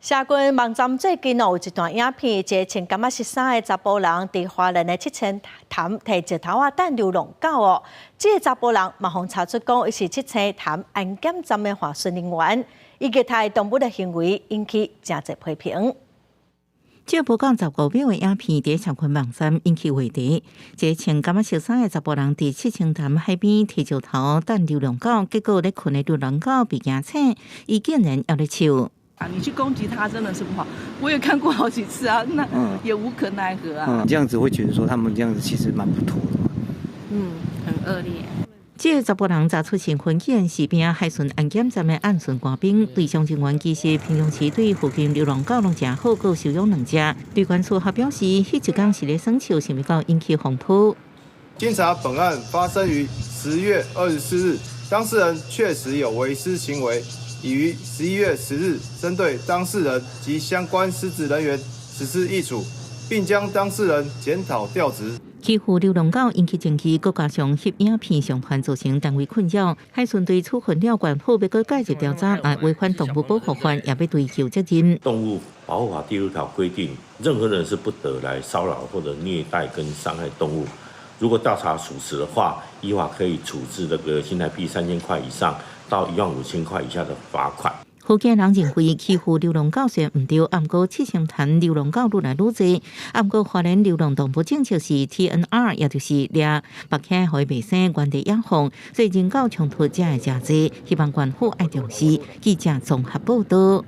社群網站最近有一段影片，一个穿柑仔色衫的查埔人佇花蓮的七星潭提石頭仔擲流浪狗哦。這个查埔人嘛予查出講，伊是七星潭安檢站的化巡人員，伊虐待動物的行為引起誠濟批評。這無到15秒的影片佇社群網站引起話題。這個穿柑仔色衫的查埔人佇七星潭海邊提石頭擲流浪狗，結果咧睏的流浪狗被驚醒，伊竟然猶咧笑。啊，你去攻擊他真的是不好，我也看過好幾次啊，那也無可奈何啊。嗯，這樣子會覺得說他們這樣子其實蠻不妥的。嗯，很惡劣。這个查埔人查出身份，竟然是邊仔海巡安檢站的岸巡官兵。對上人員其實平常時對附近流浪狗攏誠好，閣收養兩隻。旅管處還表示，彼一工是咧耍笑，想袂到引起風波。經查本案發生於10月24日，當事人確實有違失行為。已於11月10日針對當事人及相關失職人員實施議處，並將當事人檢討調職。欺負流浪狗引起爭議，閣加上翕影片上傳造成單位困擾，海巡隊處分了縣府欲閣介入調查，來違反動物保護法，也欲追究責任。動物保護法第六條規定，任何人是不得來騷擾或者虐待跟傷害動物。如果調查屬實的話，依法可以處置這個新台幣3000塊以上到15,000塊以下的罰款。福建人認為欺負流浪狗雖然毋對，毋過七星潭流浪狗愈來愈濟，毋過花蓮流浪動物政策是 TNR，也就是掠縛起來予伊袂生，原地野放，所以人狗衝突才會誠濟，希望縣府愛重視。記者綜合報道。